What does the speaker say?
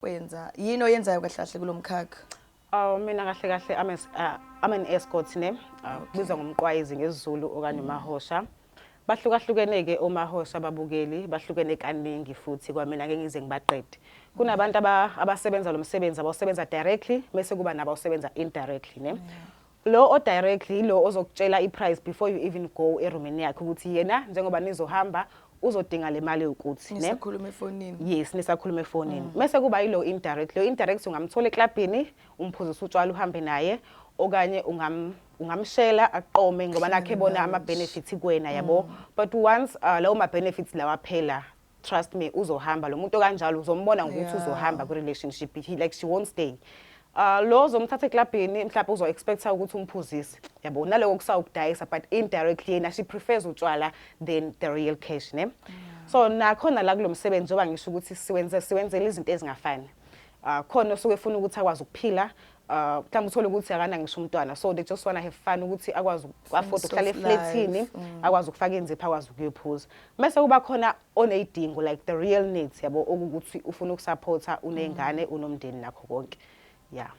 Wenza yini oyenzayo kahle kahle kulo mkhakha? Oh, mina kahle kahle I'm an escort, ne. Kubizwa ngomqwayizi ngesiZulu okanye umahosha. Bahlukahlukene-ke omahosha, ababukeli, bahlukene kaningi futhi kwamina ngeke ngize ngibaqede. Kunabantu abasebenza lo msebenzi abawusebenza directly, mese kuba nabawusebenza indirectly, ne. Lo o directly lo ozokutshela i-price before you even go erumini yakhe ukuthi yena njengoba nizohamba uzodinga le mali yokuthi, ne. Nisakhuluma efonini. Yes, nisakhuluma efonini. Mese kuba yilo indirect. Lo indirect ungamthola eklabhini, umphuzisa utshwala, uhambe naye, okanye ungamshela aqome ngoba nakhe bona ama benefits kuwena, yabo. But once lawo ma benefits lawa phela, trust me, uzohamba lo muntu kanjalo. Uzombona ngokuthi uzohamba ku relationship. He like she won't stay. Lo ozomthatha eklabhini mhlawumbe uzo expecta ukuthi umphuzise, yabo, naloko kusawukudayisa, but indirectly yena she prefers utshwala than the real cash, ne. So nakhona la kulo msebenzi, njengoba ngisho ukuthi siwenzela izinto ezingafani, khona osuke efuna ukuthi akwazi ukuphila, mhlawumbe uthole ukuthi akana ngisho umntwana, so they just wanna have fun ukuthi akwazi uku-afford ukuhlala Soft life. eflatini, akwazi ukufaka inzipho, akwazi ukuyophuza. Mase kuba khona oneyidingo, like the real needs, yabo, okukuthi ufuna ukusupporta, uney'ngane, unomndeni, nakho konke, yeah.